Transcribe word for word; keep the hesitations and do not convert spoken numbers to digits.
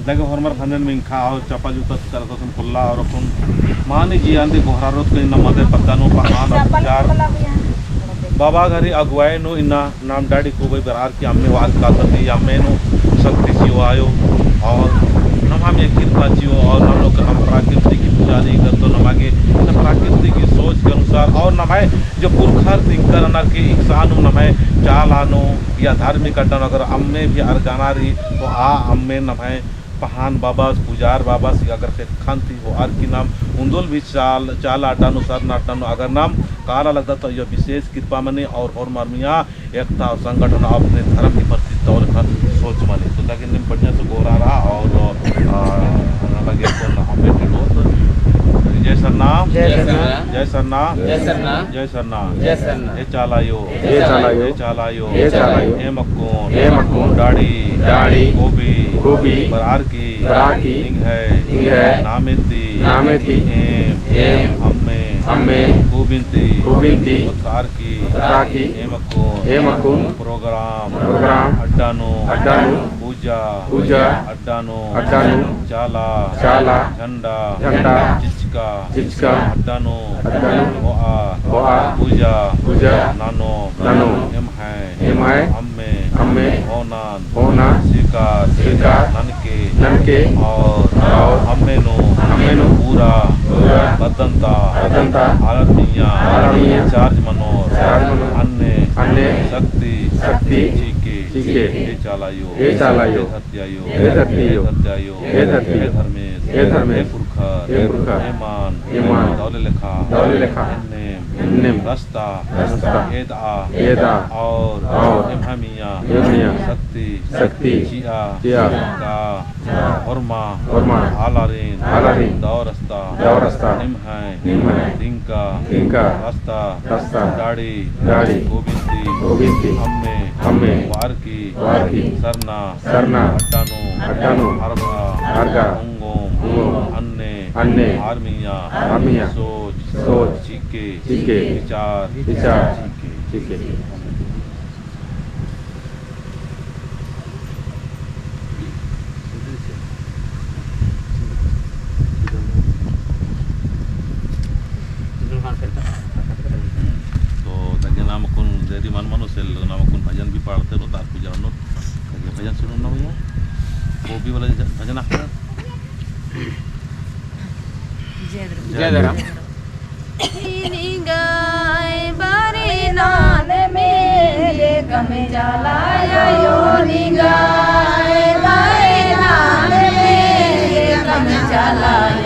लगे होरमर फंदन मिंखा और चपल जूता करतोसन कोल्ला और अक्कुन मानी जिया अन्ती गोहरारोत के इन्ना मदे पद्दा नू पहान अत्याचार बाबा गही अगुवाई नू इन्ना नाम डाड़ी कोबई बरअर की अम्मे वार कातन दी अम्मे नू शक्ति चिओ आयो और नम्है अम्मे किरपा चिओ और नम लोग नाम प्राकृतिक उपचार ही करतो नमा गे इन्ना प्राकृतिक ही सोच के अनुसार और नम्है जो पुरखर तिंकर अनर के इकसानु नम्है चाला नू या धार्मिक अड्डा नू अगर अम्मे भी अरगाना रई तो आ अम्मे नम्है पहान बाबस, पुजार बाबस, अगर ख़ेक्खन ती होअर की नाम उन्दुल भी चाल, चाला अड्डा नू, सरना अड्डा नू, अगर नाम काला लगदत तो अयो विशेष किरपा मनी और होरमर मइय्याँ एकता और संगठन अपने धर्म की प्रति तौर का सोच मनी। तो ताकि निम बढ़िया से गोहरारआ और, आ, लगे तो ना हम बैठे लो तो जय सरना। जय सरना। जय सरना। जय सरना। जय सरना। जय सरना। ए चाला अयो। ए चाला अयो। ए चाला अयो। ए चाला अयो। एम अक्कुन। एम अक्कुन। डाड़ी। डाड़ी। कोबी। कोबी। बरअर की। बरअर की। निंग्है। निंग्है। नामे ती। नामे ती। एम। एम। अम्मे। अम्मे। कोबिन ती। कोबिन ती। बरअर की। बरअर की। एम अक्कुन। एम अक्कुन। प्रोग्राम। प्रोग्राम। अड्डा नू। अड्डा नू। पूजा। पूजा। अड्डा नू। अड्डा नू। चाला। चाला। झंडा। झंडा। चिचका। चिचका। अड्डा नू। अड्डा नू। होआ। होआ। पूजा। पूजा। ननोम। ननोम। एम्है। एम्है। अम्मे। अम्मे। होनन। होनन। स्वीकार। स्वीकार। ननके। ननके। और। और। अम्मे नू। अम्मे नू। पूरा। पूरा। बद्दन ता। बद्दन ता। आलर मइय्याँ। आलर मइय्याँ। Charge मनोर। Charge मनोर। अन्ने। अन्ने। शक्ति। शक्ति। चिके। चिके। ए चाला अयो। ए चाला अयो। ए धरती अयो। ए धरती अयो। ए धरती अयो। ए धरती। ए धर्मेस। ए धर्मेस। ए पुरखर। ए पुरखर। ए मान। ए मान। दौले लेखा। दौले लेखा। एन्नेम। एन्नेम। रस्ता। रस्ता। एदआ। एदआ। और। और। एम्है मइय्याँ। एम्है मइय्याँ। शक्ति। शक्ति। चिआ। चिआ। का। होरमा। होरमा। आलारिन। आलारिन। दव रस्ता। दव रस्ता। निम्है। निम्है। तिंका। तिंका। रस्ता। रस्ता। डाड़ी। डाड़ी। गोबिन्ती। गोबिन्ती। अम्मे। अम्मे। वारकी। वारकी। सरना। सरना। अड्डा नू। अड्डा नू। अरगा। अरगा। ओंगोम। ओंगोम। अन्ने। अन्ने। आर मइय्याँ। आर मइय्याँ। सोच। सोच। चिके। चिके। विचार। विचार। चिके। चिके। तो ताकि नाम अक्कुन देरी मन मनो सेल नाम अक्कुन भजन भी पाड़ते रहो, तार पूजा रहो, ताकि भजन सुनो ना भैया। वो भी वाला भजन आपका। जय धर्म। जय धर्म। निंग्है बारी नाम में कम चाला आयो, निंग्है बारी नाम में कम चाला आयो।